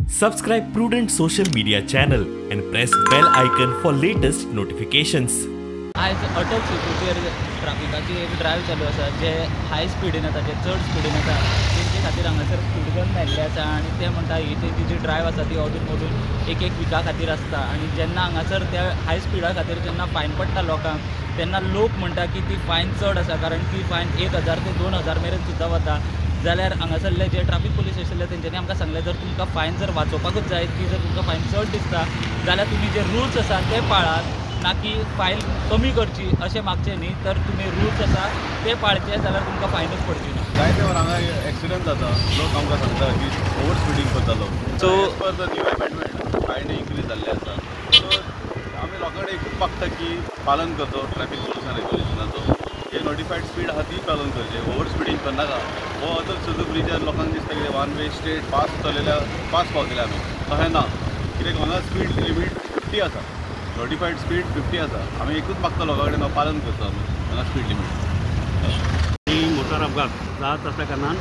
Subscribe Prudent social media channel and press bell icon for latest notifications. आयज अटल सेतूचेर ट्राफिकाची एक drive चालू आसा, जे हाय स्पिडीन येता, जे चड स्पिडीन येता तेंचे खातीर हांगासर स्पीड गन लायिल्ले आसा आनी ते म्हणटा ही तेंची जी ड्रायव्ह आसा ती अदून मदून एक एक विका खातीर आसता आनी जेन्ना हांगासर त्या हाय स्पिडा खातीर जेन्ना फायन पडटा लोकांक तेन्ना लोक म्हणटा की ती फायन चड आसा, कारण ती फायन 1000 ते 2000 मेरेन सुद्दां वता. जाल्यार हांगासरले जे ट्राफीक पुलीस आशिल्ले तेंच्यांनी आमकां सांगलें जर तुमकां फायन जर वाचोवपाकूच जाय, ती जर तुमकां फायन चड दिसता जाल्यार तुमी जे रुल्स आसा ते पाळात, ना की फायन कमी करची अशें मागचें न्ही, तर तुमी रुल्स आसा ते पाळचे जाल्यार तुमकां फायनूच पडची ना. जायते वर हांगा एक्सिडंट जाता, लोक आमकां सांगता की ओवर स्पिडींग करता लोक. So as per the new amendment fine increase जाल्ले आसा. सो आमी लोकां कडेन एकूच मागता की पालन करचो ट्रॅफिक रुल्स आनी रेगुलेशनाचो, जे नोटिफायड स्पीड आहा ती पालन करचें, ओवर स्पिडींग करनाका. हो अटल सेतू ब्रिजार लोकांक दिसता कितें वन वे स्ट्रेट फास्ट चलयल्या फास्ट पावतले आमी, तशें ना. कित्याक हांगा स्पीड लिमीट 50 आसा, नोटिफायड स्पीड 50 आसा. आमी एकूच मागता लोकां कडेन पालन करचो आमी हांगा स्पीड लिमीट. ही मोटार अपघात जात आसल्या कारणान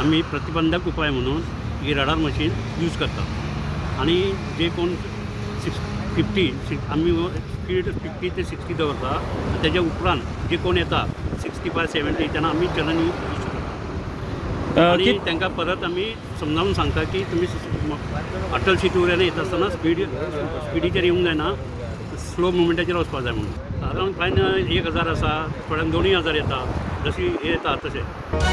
आमी प्रतिबंधक उपाय म्हणून ही रडार मशीन यूज करतात आनी जे कोण 50 आमी स्पीड 50 ते 60 दवरता, तेज्या उपरांत जे कोण येता 65 70 तेन्ना आमी चलन यूज करता आनी तांकां परत आमी समजावन सांगता की तुमी अटल सेतू वयल्यान येता आसतना स्पिडीचेर येवंक जायना, स्लो मुवमेंटाचेर वचपाक जाय म्हणून. सादारण फायन 1000 आसा, थोड्यांक 2000 येता, जशी येता तशें.